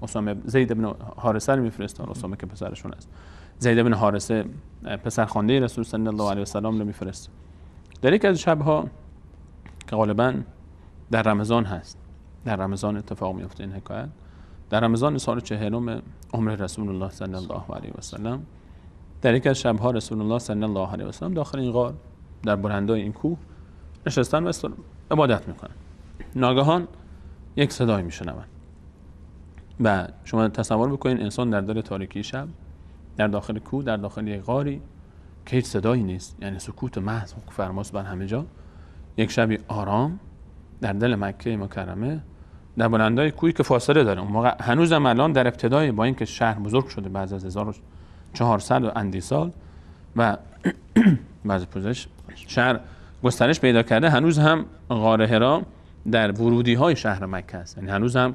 اسامه زید بن حارثه رو میفرستاد، اسامه که پسرشون است، زید بن حارثه پسرخوانده رسول صلی الله علیه و سلم رو میفرست. در یک از شبها که غالبا در رمضان هست، در رمضان اتفاق میفته این حکایت، در رمضان سال 40 عمر رسول الله صلی الله علیه و سلم، در یک از شبها رسول الله صلی الله علیه و سلم داخل این غار در بلندای این کوه نشستن و عبادت میکنن. ناگهان یک صدایی میشنون و شما تصور بکنین انسان در دل تاریکی شب، در داخل کوه، در داخل یک غاری که هیچ صدایی نیست، یعنی سکوت محض حکم فرماست بر همه جا، یک شبی آرام در دل مکه مکرمه در بلندای کوهی که فاصله داره، اون موقع هنوزم الان در ابتدای، با اینکه شهر بزرگ شده بعد از 1400 و اندی سال و بعض پوزش شهر گسترش پیدا کرده، هنوز هم غار حرا در ورودی های شهر مکه است، یعنی هنوز هم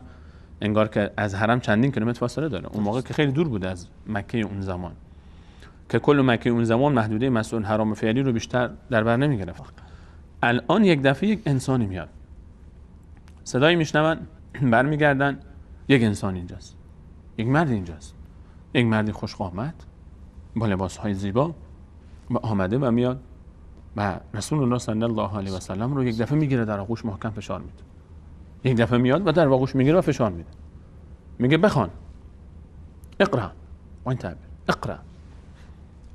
انگار که از حرم چندین کیلومتر فاصله داره. اون موقع که خیلی دور بوده از مکه اون زمان، که کل مکه اون زمان محدوده مسجد الحرام فعلی رو بیشتر در بر نمی گرفت. الان یک دفعه یک انسانی میاد، صدایی میشنون، برمیگردن، یک انسان اینجاست، یک مرد اینجاست، یک مرد خوش قامت با لباسهای زیبا و آمده و میاد و رسول الله صلی الله علیه و سلم رو یک دفعه میگیره در آغوش، محکم فشار میده. یک دفعه میاد و در آغوش میگیره و فشار میده، میگه بخوان، اقرا، با این تعبیر اقرا.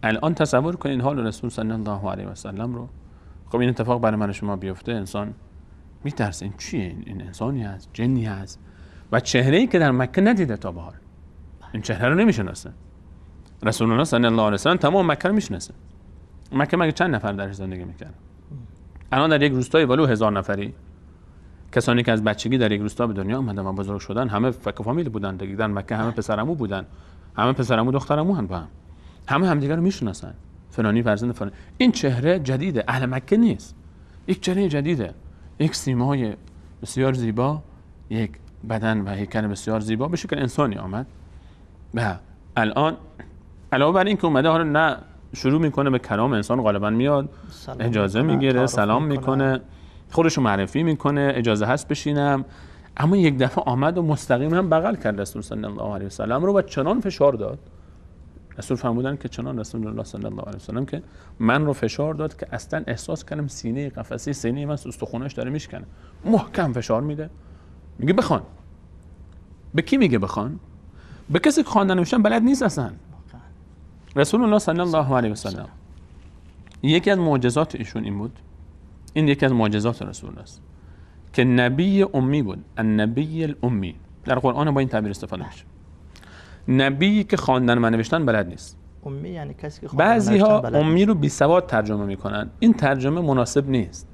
الان تصور کنین حال رسول صلی الله علیه و سلم رو. خب این اتفاق برای من شما بیفته انسان میترسه، این چیه؟ این انسانی هست، جنی هست، و چهره‌ای که در مکه ندیده تا به حال، این چهره رو نمیشناسه. رسول الله صلی الله علیه و سلم تمام مکه رو میشناسه. مکه مگه چند نفر درش زندگی میکردن؟ الان در یک روستای ولو 1000 نفری، کسانی که از بچگی در یک روستا به دنیا آمدن و بزرگ شدن، همه فک و فامیل بودن دیگه. در مکه همه پسرعمو بودن، همه پسرعمو دخترعمو هم با هم، همه همدیگه رو میشناسن، فلانی فرزند فلانی. این چهره جدیده، اهل مکه نیست، یک چهره جدیده، یک سیمای بسیار زیبا، یک بدن و هیکل بسیار زیبا، به شکل انسانی آمد. و الان علاوه بر این که اومده، حالا نه شروع میکنه به کلام انسان، غالبا میاد اجازه میگیره، سلام میکنه، خودشو معرفی میکنه، اجازه هست بشینم. اما یک دفعه آمد و مستقیم هم بغل کرد رسول صلی الله علیه و سلم رو و چنان فشار داد. رسول فرمودن که چنان رسول الله صلی الله علیه و سلم که من رو فشار داد که اصلا احساس کردم سینه قفسه سینه من استخوناش داره میشکنه. محکم فشار میده، میگه بخوان. به کی میگه بخوان؟ به کسی که خواندن نوشتن بلد نیست اصلا. رسول الله صلی الله علیه و سلم یکی از معجزات ایشون این بود، این یکی از معجزات رسول الله است که نبی امی بود، النبی الامی. در قرآن با این تعبیر استفاده میشه. نبی که خواندن و نوشتن بلد نیست. امی یعنی کسی که خواندن بعضی نوشتن ها بلد امی نیست. رو بی سواد ترجمه میکنن. این ترجمه مناسب نیست.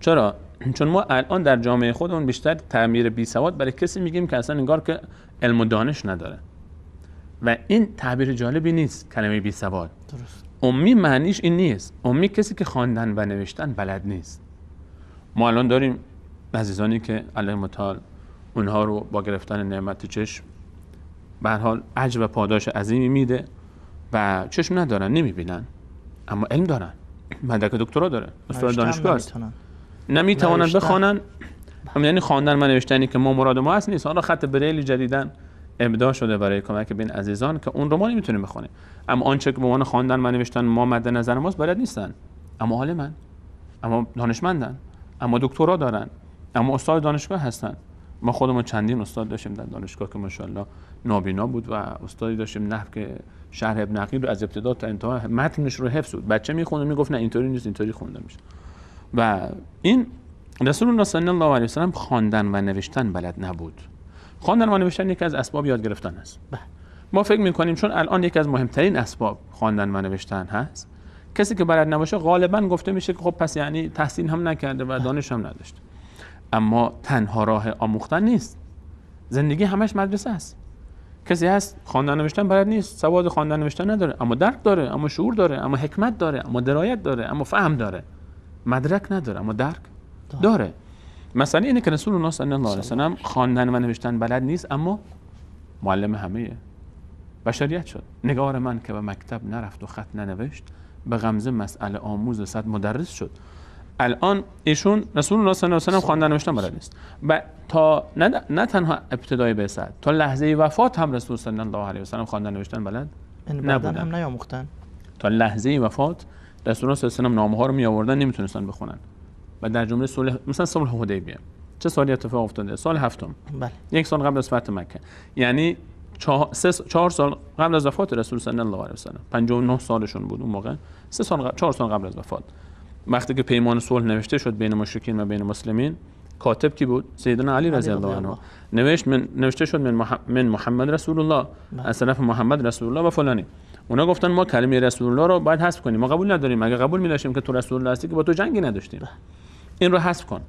چرا؟ چون ما الان در جامعه خودمون بیشتر تعبیر بی سواد برای کسی میگیم که اصلا انگار که علم و دانش نداره، و این تعبیر جالبی نیست، کلمه بی سواد. درست. امی معنیش این نیست. امی کسی که خواندن و نوشتن بلد نیست. ما الان داریم عزیزانی که الله متعال اونها رو با گرفتن نعمت چشم به هر حال اجر و پاداش عظیمی میده و چشم ندارن، نمیبینن، اما علم دارن، مدرک دکترا داره، استاد دانشگاه است، نمیتوانن بخوانن. یعنی خواندن و نوشتنی که ما مراد ما هست نیست. حالا خط بریل جدیدن ابداع شده برای کمک بین عزیزان که اون رو ما نمیتونیم بخونیم، اما آنچه که به عنوان خواندن و نوشتن ما مد نظر ماست بلد نیستن، اما عالمن، اما دانشمندن، اما دکترا دارن، اما استاد دانشگاه هستن. ما خودمون چندین استاد داشتیم در دانشگاه که ماشاءالله نابینا بود و استادی داشتیم نحو که شرح ابن عقیل رو از ابتدا تا انتها متنش رو حفظ بود. بچه میخوند و میگفت نه اینطوری نیست، اینطوری خونده میشه. و این رسول الله صلی الله علیه و سلم خواندن و نوشتن بلد نبود. خواندن و نوشتن یکی از اسباب یاد گرفتن است. ما فکر میکنیم چون الان یکی از مهمترین اسباب خواندن و نوشتن هست، کسی که بلد نباشه غالبا گفته میشه که خب پس یعنی تحصیل هم نکرده و دانش هم نداشته. اما تنها راه آموختن نیست. زندگی همش مدرسه است. کسی هست خواندن نوشتن بلد نیست، سواد خواندن نوشتن نداره، اما درک داره، اما شعور داره، اما حکمت داره، اما درایت داره، اما فهم داره. مدرک نداره اما درک داره. مثلا اینه که رسول الله صلی الله علیه و سلم خواندن و نوشتن بلد نیست، اما معلم همه بشریت شد. نگار من که به مکتب نرفت و خط ننوشت، به غمزه مسئله آموز صد مدرس شد. الان ایشون رسول الله صلی الله علیه و سلم خواندن نوشتن بلد نیست و تا نه تنها ابتدای بعثت، تا لحظه وفات هم رسول صلی الله علیه و سلم خواندن نوشتن بلد نبودن، هم نیاموختن. تا لحظه وفات رسول الله صلی الله علیه و سلم نامه ها رو می آوردن، نمیتونستن بخونن. و در جمله صلح، مثلا صلح حدیبیه چه سالی اتفاق افتاده؟ سال هفتم، بله، یک سال قبل از فتح مکه، یعنی 4 سال قبل از وفات رسول صلی الله علیه و سلم، 59 سالشون بود اون موقع، 3 سال 4 سال قبل از وفات، وقتی که پیمان صلح نوشته شد بین مشرکین و بین مسلمین، کاتب کی بود؟ سیدنا علی رضی الله عنه. نوشت من، نوشته شد من محمد رسول الله، از طرف محمد رسول الله و فلانی. اونا گفتن ما کلمه رسول الله رو باید حذف کنیم، ما قبول نداریم. اگه قبول می‌داشتیم که تو رسول الله هستی که با تو جنگی نداشتیم. این رو حذف کن.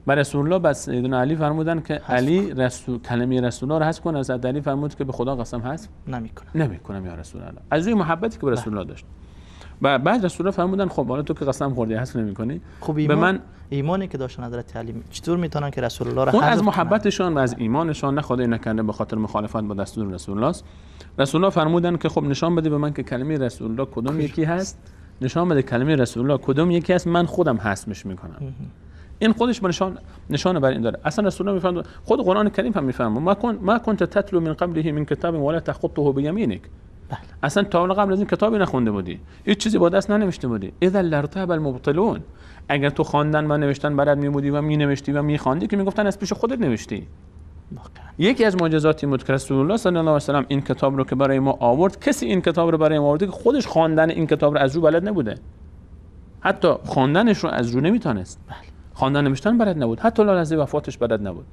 و رسول الله بس سیدنا علی فرمودن که علی رسول کلمه رسول الله رو حذف کن. از علی فرمود که به خدا قسم حذف نمی‌کنم یا رسول الله، از روی محبتی که به رسول الله داشت. و بعد رسول الله فرمودن خب حالا تو که قسم خوردی حذف نمی‌کنی. خب به من ایمانی که داشتن حضرت علی چطور میتونن که رسول الله رو حذف؟ از محبتشان و از ایمانشان، نه خدای نکرده به خاطر مخالفت با دستور رسول الله است. رسول الله فرمودن که خب نشان بده به من که کلمه رسول الله کدوم یکی هست، نشان بده کلمه رسول الله کدوم یکی هست، من خودم حذفش میکنم. این خودش نشان بر این داره. اصلا رسول الله میفرمود، خود قرآن کریم هم میفرمود ما كنت تتلو من قبله من کتاب ولا تخطه بیمینک. اصلا تا قبل از این کتابی نخونده بودی، هیچ چیزی با دست ننوشته بودی. اذا لارتاب المبطلون، اگر تو خواندن و نوشتن بلد میبودی و مینوشتی و میخواندی که میگفتن از پیش خودت نوشتی. یکی از معجزاتی بود که رسول الله صلی الله علیه و سلم این کتاب رو که برای ما آورد، کسی این کتاب رو برای ما آورده که خودش خواندن این کتاب رو از رو بلد نبوده، حتی خواندنش رو از رو نمیتونست، خواندن نوشتن بلد نبود، حتی لحظه وفاتش بلد نبود،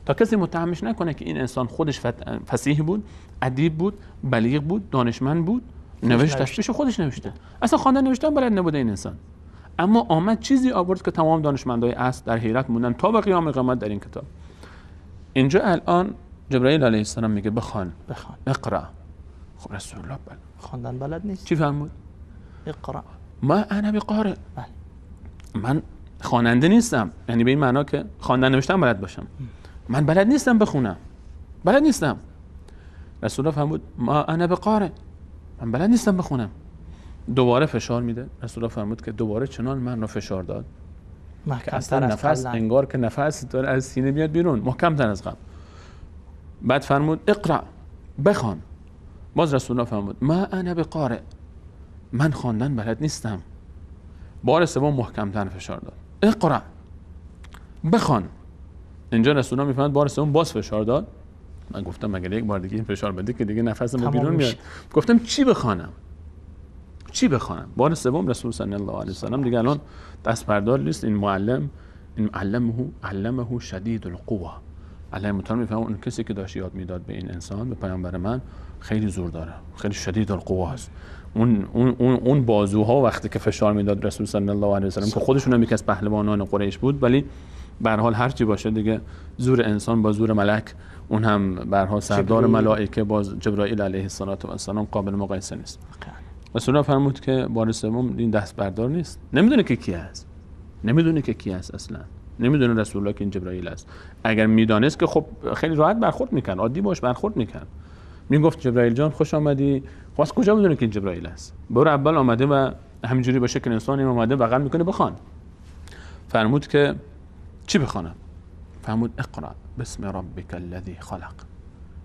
تا کسی متهمش نکنه که این انسان خودش فصیح بود، ادیب بود، بلیغ بود، دانشمند بود، نوشتش پیش خودش نوشته، اصلا خواندن نوشتن بلد نبوده این انسان، اما آمد چیزی آورد که تمام دانشمندای عصر در حیرت موندن تا به قیام قیامت در این کتاب. اینجا الان جبرئیل علیه السلام میگه بخوان، اقرا. خب رسول الله بله خواندن بلد نیست، چی فرمود؟ اقرا ما انا بقارئ، من خواننده نیستم، یعنی به این معنا که خواندن نوشتن بلد باشم، من بلد نیستم بخونم، بلد نیستم. رسول الله فرمود ما انا بقارئ، من بلد نیستم بخونم. دوباره فشار میده. رسول الله فرمود که دوباره چنان من رو فشار داد که اصلا نفس، انگار که نفس داره از سینه میاد بیرون، محکم‌تر از قبل. بعد فرمود اقرا، بخوان. باز رسول الله فرمود ما انا بقارئ، من خواندن بلد نیستم. بار سوم محکم‌تر فشار داد، اقرا، بخوان. اینجا رسول الله میفهمد بار سوم باز فشار داد. من گفتم مگر یک بار دیگه این فشار بده که دیگه نفسم بیرون میاد. گفتم چی بخوانم؟ چی بخوانم؟ بار سوم رسول صلی الله علیه و سلم دیگه الان دست بردار نیست. این معلم، این علمه شدید القوه، الله متعال میفهمه اون کسی که داشت یاد میداد به این انسان، به پیامبر من، خیلی زور داره، خیلی شدید القوه است. اون بازوها وقتی که فشار میداد رسول صلی الله علیه و سلم، که خودشون هم یکی از پهلوانان قریش بود، ولی به هر حال هر چی باشه دیگه زور انسان با زور ملک، اون هم به هر حال سردار ملائکه با جبرائیل علیه السلام قابل مقایسه نیست. رسول الله فرمود که بار سوم این دست بردار نیست، نمیدونه که کی هست، نمیدونه که کی هست، اصلا نمیدونه رسول الله که این جبرائیل است. اگر میدانست که خب خیلی راحت برخورد میکرد، عادی باش برخورد میکرد، میگفت جبرائیل جان خوش آمدی. خب از کجا میدونه که این جبرائیل است؟ بار اول آمده و همینجوری با شکل انسانی آمده بغل میکنه بخوان. فرمود که چی بخوانم؟ فرمود اقرأ باسم ربک الذی خلق،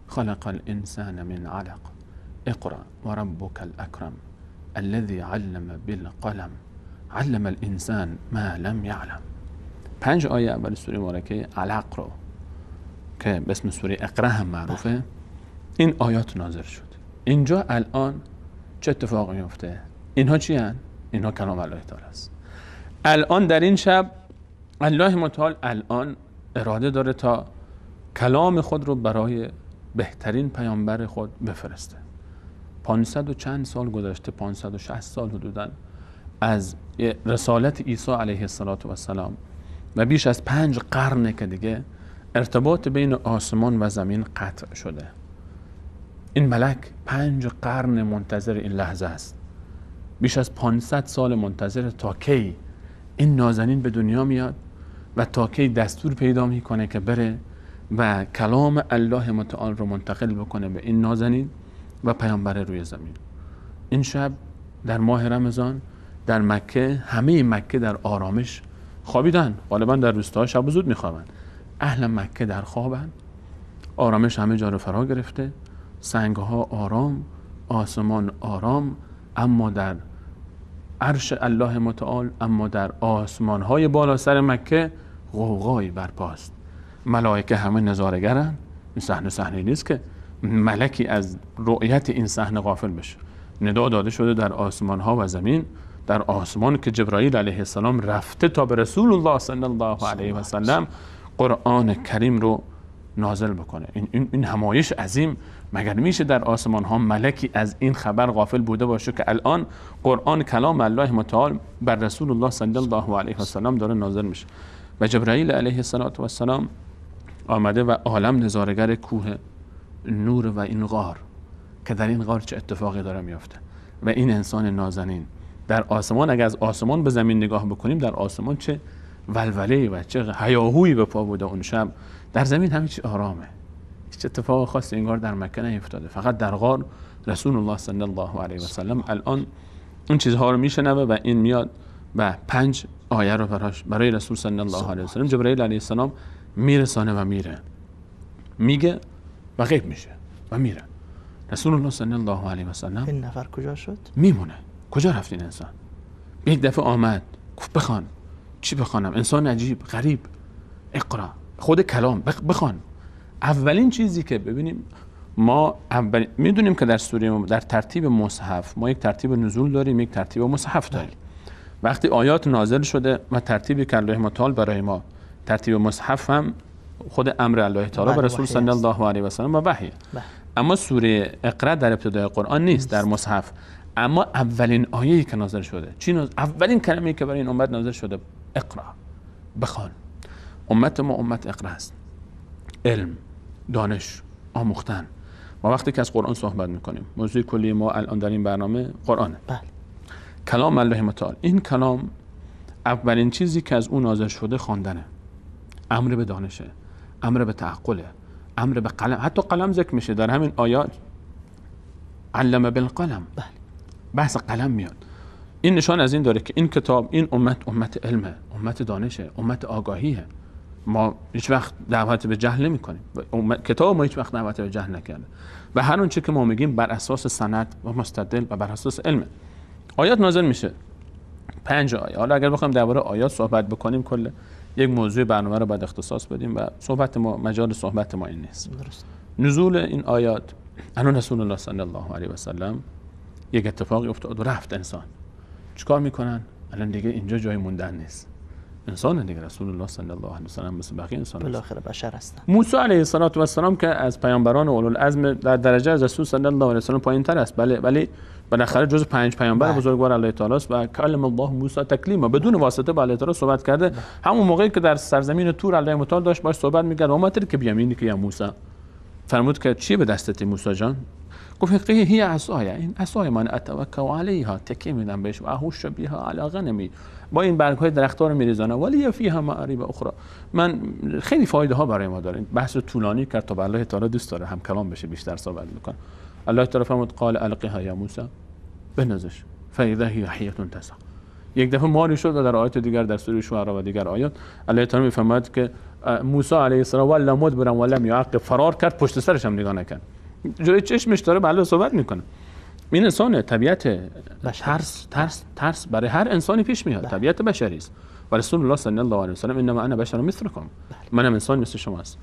خلق الانسان من علق، اقرأ وربک الاکرم الذی علم بالقلم، علم الانسان ما لم یعلم. 5 آیه اول سوره مبارکه علق رو که به اسم سوره اقرأ هم معروفه، این آیات نازل شد. اینجا الان چه اتفاقی میفته؟ اینها چی هن؟ اینها کلام الله تعالی است. الان در این شب الله متعال الان اراده داره تا کلام خود رو برای بهترین پیامبر خود بفرسته. 500 و چند سال گذشته، 560 سال حدوداً از رسالت عیسی علیه السلام و بیش از 5 قرنه که دیگه ارتباط بین آسمان و زمین قطع شده. این ملک 5 قرن منتظر این لحظه است، بیش از 500 سال منتظر تا کی این نازنین به دنیا میاد و تا کی دستور پیدا میکنه که بره و کلام الله متعال رو منتقل بکنه به این نازنین و پیامبر روی زمین. این شب در ماه رمضان در مکه، همه مکه در آرامش خوابیدن، غالبا در روستاها شب زود میخوابن. اهل مکه در خوابن، آرامش همه جا رو فرا گرفته، سنگها آرام، آسمان آرام، اما در عرش الله متعال، اما در آسمانهای بالا سر مکه غوغایی برپاست. ملائکه همه نظاره‌گرن. این صحنه صحنه نیست که ملکی از رؤیت این صحنه غافل بشه. ندا داده شده در آسمان ها و زمین، در آسمان که جبرائیل علیه السلام رفته تا به رسول الله صلی الله علیه و سلم قرآن کریم رو نازل بکنه. این همایش عظیم، مگر میشه در آسمان ها ملکی از این خبر غافل بوده باشه که الان قرآن کلام الله متعال بر رسول الله صلی الله علیه و سلم داره نازل میشه؟ و جبرائیل علیه السلام آمده و عالم نظاره‌گر کوه نور و این غار که در این غار چه اتفاقی داره میفته. و این انسان نازنین در آسمان، اگر از آسمان به زمین نگاه بکنیم، در آسمان چه ولوله‌ای و چه هیاهویی به پا بوده اون شب. در زمین همه چی آرامه، هیچ اتفاق خاصی انگار در مکه نیفتاده. فقط در غار رسول الله صلی الله علیه و سلم الان اون چیزها رو میشنوه و این میاد و 5 آیه رو برای رسول صلی الله علیه و سلم جبرائیل علیه السلام میرسانه و میره، میگه و غیب میشه و میره. رسول الله صلی الله علیه و سلم این نفر کجا شد؟ میمونه. کجا رفت این انسان؟ یک دفعه آمد گفت بخوان. چی بخوانم؟ انسان عجیب غریب. اقرا، خود کلام بخوان. اولین چیزی که ببینیم ما اول میدونیم که در سوره در ترتیب مصحف ما یک ترتیب نزول داریم، یک ترتیب مصحف داریم. وقتی آیات نازل شده و ترتیبی که الله متعال برای ما ترتیب مصحف هم خود امر الله تعالی به رسول صلی الله علیه و سلم و وحی. اما سوره اقرا در ابتدای قرآن نیست، در مصحف. اما اولین آیه‌ای که نازل شده چی نازل؟ اولین کلمه‌ای که برای این امت نازل شده اقرا، بخوان. امت ما امت اقرا است. علم، دانش، آموختن. ما وقتی که از قرآن صحبت میکنیم، موضوع کلی ما الان در این برنامه قرآنه. بله. کلام الله متعال. این کلام اولین چیزی که از اون نازل شده خواندنه. امر به دانشه، امر به تعقله، امر به قلم. حتی قلم ذکر میشه در همین آیات، علم بالقلم. بله. بحث قلم میاد. این نشان از این داره که این کتاب، این امت، امت علمه، امت دانشه، امت آگاهیه. ما هیچ وقت دعوت به جهل نمی کنیم. کتاب ما هیچ وقت دعوت به جهل نکرده و هر اون چه که ما میگیم بر اساس سند و مستدل و بر اساس علمه. آیات نازل میشه، 5 آیه. حالا اگر بخوایم درباره آیات صحبت بکنیم کل یک موضوع برنامه رو باید اختصاص بدیم و صحبت ما، مجال صحبت ما این نیست. درست. نزول این آیات، الان رسول الله صلی الله علیه و سلم یک اتفاقی افتاد و رفت. انسان چیکار میکنن؟ الان دیگه اینجا جای موندن نیست. انسان دیگه، رسول الله صلی الله علیه و سلم مثل بقیه انسان بالاخره بشر هستن. موسی علیه السلام که از پیامبران اولوالعزم در درجه از رسول صلی الله علیه و سلم پایین‌تر است، بله، ولی بالاخره جز 5 پیامبر بزرگوار الله تعالی است و کلم الله موسی تکلیما، بدون واسطه با الله تعالی صحبت کرده. همون موقعی که در سرزمین تور الله متعال داشت باش صحبت می‌کرد، و ما ترک بیامینی که یا موسی، فرمود که چی به دستت موسی جان؟ گفت هی عصای، این عصای من اتوکل علیها، تکیه میدم بهش، و اهوش بها علی غنمی، با این برگ های درخت‌ها رو میریزانم، ولی فیها معاریب اخرى. من خیلی فایده ها برای ما داره. بحث طولانی کرد تا الله تعالی دوست داره هم کلام بشه، بیشتر صحبت میکنه. الله تعالی فرمود قال القها یا موسی، بنازش، فاذا هی حیه تسعی. یک دفعه ماری شد و در آیات دیگر در سوره شعرا و دیگر آیات الله تعالی میفرماید که موسی علیه السلام ولا مدبرا ولم یعقب، فرار کرد، پشت سرش هم نگاه نکرد، جلوی چشمش داره به الله صحبت میکنه. این انسان طبیعت ترس، ترس، ترس برای هر انسانی پیش میاد، طبیعت بشری است. و رسول الله صلی الله علیه و سلم انما انا بشر مثلکم، منم انسان مثل شما است.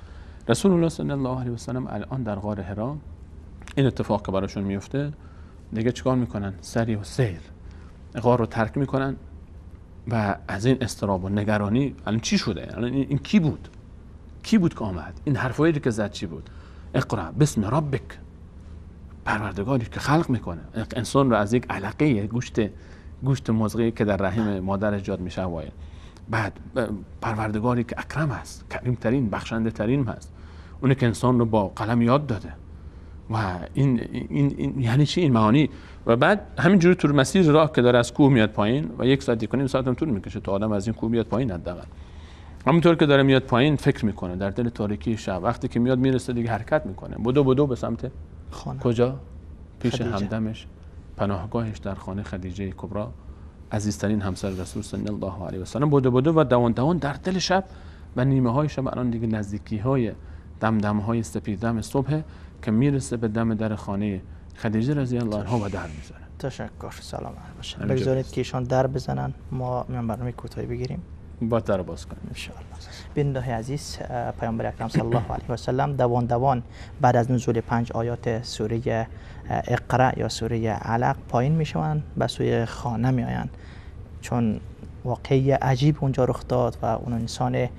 رسول الله صلی الله علیه و سلم الان در غار حرا این اتفاق که براشون میفته، دیگه چیکار میکنن؟ سریع و سیر غار رو ترک میکنن و از این اضطراب و نگرانی الان چی شده؟ الان این کی بود؟ کی بود که آمد؟ این حرفایی که زد چی بود؟ اقرا بسم ربک، پروردگاری که خلق میکنه انسان رو از یک علقه گوشت مزغی که در رحم مادر ایجاد میشه وایل. بعد پروردگاری که اکرم است، کریم ترین، بخشنده ترین هست، اونه که انسان رو با قلم یاد داده. و این یعنی چی این معانی؟ و بعد همینجوری تو مسیر راه که داره از کوه میاد پایین و یک ساعت 1.5 ساعت هم طول میکشه تا آدم از این کوه میاد پایین حداقل. همونطور که داره میاد پایین فکر میکنه در دل تاریکی شب، وقتی که میاد میرسه دیگه حرکت میکنه، بدو بدو به سمت خانه. کجا؟ پیش خدیجه. همدمش، پناهگاهش در خانه خدیجه کبرا عزیزترین همسر رسول صلی الله علیه و سلم، بوده بوده و دوان دوان در دل شب و نیمه های شب، الان دیگه نزدیکی های دمدم های سپیدم صبح که میرسه به دم در خانه خدیجه رضی الله عنها و در میزنه. تشکر، سلام باشد. بگذارید که ایشان در بزنن، ما میان برنامه کوتاهی بگیریم، با در باز کنیم ان شاء الله. بیننده عزیز، پیامبر اکرم صلی الله علیه و سلم دوان دوان بعد از نزول 5 آیات سوره اقرا یا سوره علق پایین میشوند، به سوی خانه میآیند، چون واقعه عجیب اونجا رخ داد و اون انسان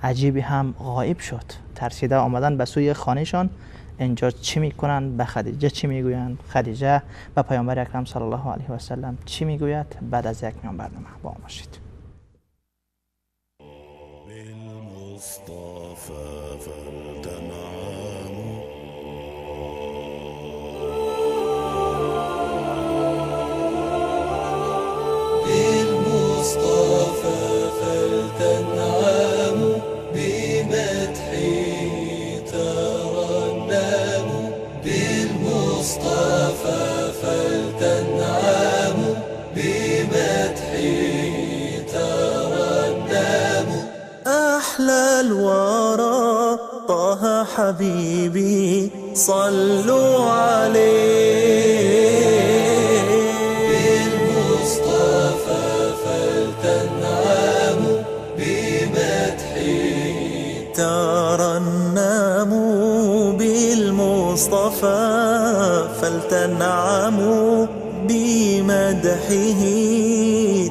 عجیبی هم غایب شد. ترسیده آمدن به سوی خانهشان. اینجا چی میکنن؟ به خدیجه چی میگویند؟ خدیجه به پیامبر اکرم صلی الله علیه و سلم چی میگوید؟ بعد از یک میان برنامه با ما باشید. الورى طه حبيبي صلوا عليه. بالمصطفى فلتنعموا بمدحه ترنموا، بالمصطفى فلتنعموا بمدحه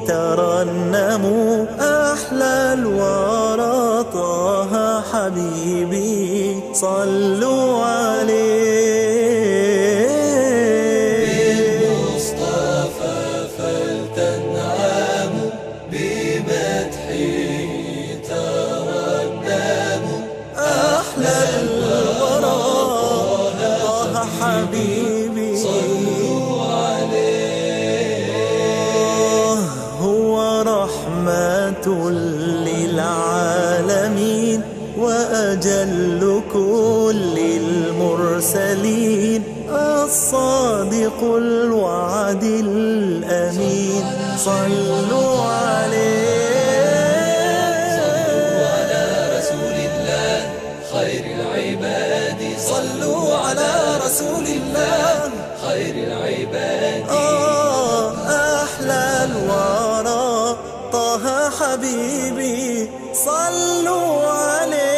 ترنموا. أحلى الورى طه حبيبي صلوا عليه. بالمصطفى فلتنعموا بمدحه ترنموا. أحلى الورى طه حبيبي صلوا عليه. هو رحمة للعالمين وأجل كل المرسلين، الصادق الوعد الأمين صلوا عليه. صلوا على رسول الله خير العباد، صلوا على رسول الله خير العباد. أحلى الورى طه حبيبي صلوا عليه.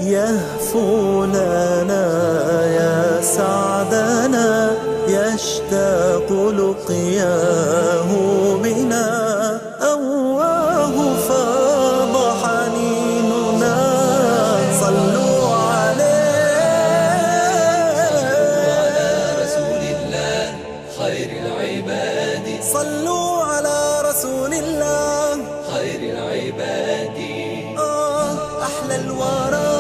يهفو لنا يا سعدنا، يشتاق لقياه بنا، أواه فاض حنيننا صلوا عليه. صلوا على رسول الله خير العباد، صلوا على رسول الله خير العباد. أحلى الورى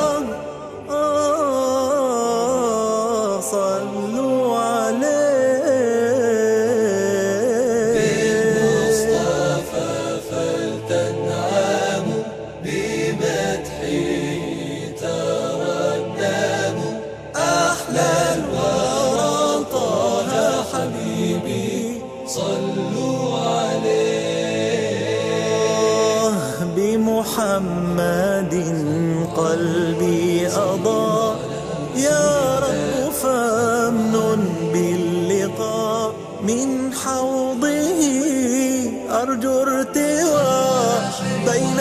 صلوا عليه. بالمصطفى فلتنعموا بمدحه ترنموا. أحلى الورى طه حبيبي صلوا عليه. بمحمد قلبي أضاء، يا رب فامنن باللقاء، من حوضه أرجو ارتواء بين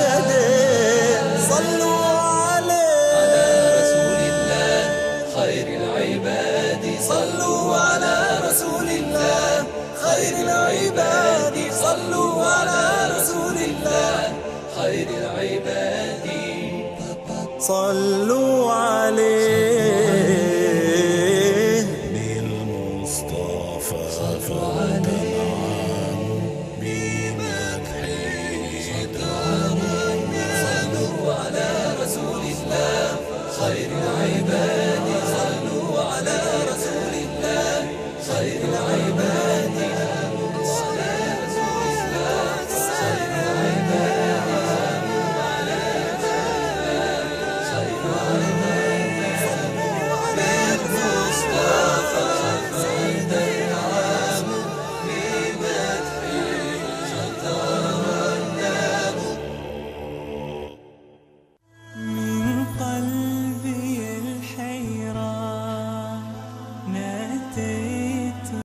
يديه صلوا عليه. على رسول الله خير العباد، صلوا على رسول الله خير العباد، صلوا على رسول الله خير العباد، صلوا عليه. بالمصطفى فلتنعموا بمدحه ترنموا. صلوا على رسول الله خير العباد.